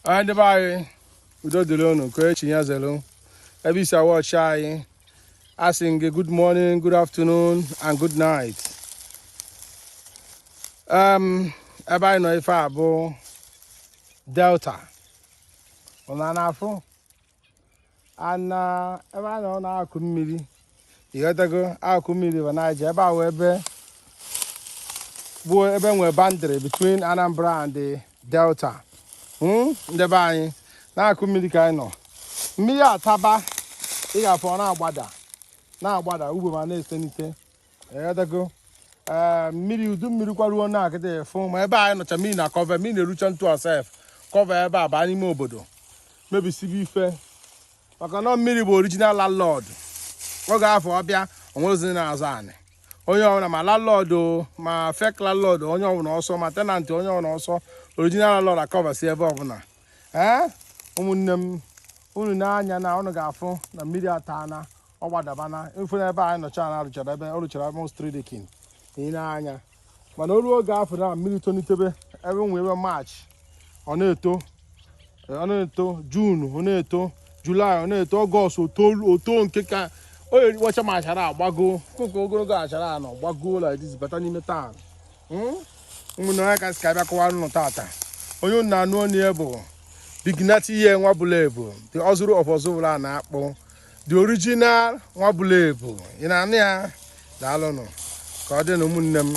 Onye ndị be anyị, udo dịrị unu. Ka echi ya zelu ebe isi awọchi anyị, asị m gị good morning, good afternoon and good night. Ebe anyị nọ ife a bụ Delta. Ụna na-afụ ana ebe anyị nọ na-akụ mmiri, ịghọtago? Akụ mmiri bụ Niger. Ebe a wụ ebe bụ ebe nwere boundary between Anambra and the Delta. Ndị be anyị, na-akụ mmiri ka anyị nọ. Mmiri ataba, ị ga-afụ ọ na-agbada, na-agbada ugbo ma na-esenite, ịghọtago? Ee, mmiri udu mmiri kwaruo na akịta efu ma ebe anyị nọcha, mmiri na cover, mmiri na-erucha ntu osef cover ebe a baa n'ime obodo, mebisibe ife, maka na mmiri bụ original landlord. Oge afọ ọbịa onwezi na-azụ anị, onye ọbụla, ma landlord o, ma fake landlord, onye ọbụla ọsọ, ma tenant, onye ọbụla ọsọ. Original landlord akọvasi ebe ọbụla. Ee, ụmụnne m, unu na-anya na unu ga-afụ na mmiri atana, ọ gbadabana mfu n'ebe anyị nọcha na arụchara ebe ọ rụchara almost three decking na anya. Mana o ruo oge afọ na mmiri tonitebe ebe nwe ebe March, ọ na-eto, ọ na-eto June, ọ na-eto July, ọ na-eto August, oto nke ka o eriwacha ma achara agbago kụkụ ogologo achara anọ gbago like this bata n'ime town. Ụmụnne, onye kasị ka abịa kọwara ụnụ tata, onye unu na-anụ ọnụ ya bụ Big Nati, ihe Nwabụlebu, the Ozuru of Ozubulu, a na-akpọ the original Nwabụlebu. Ị na-anụ ya? Daalụnụ. Ka ọ dị na ụmụnne m.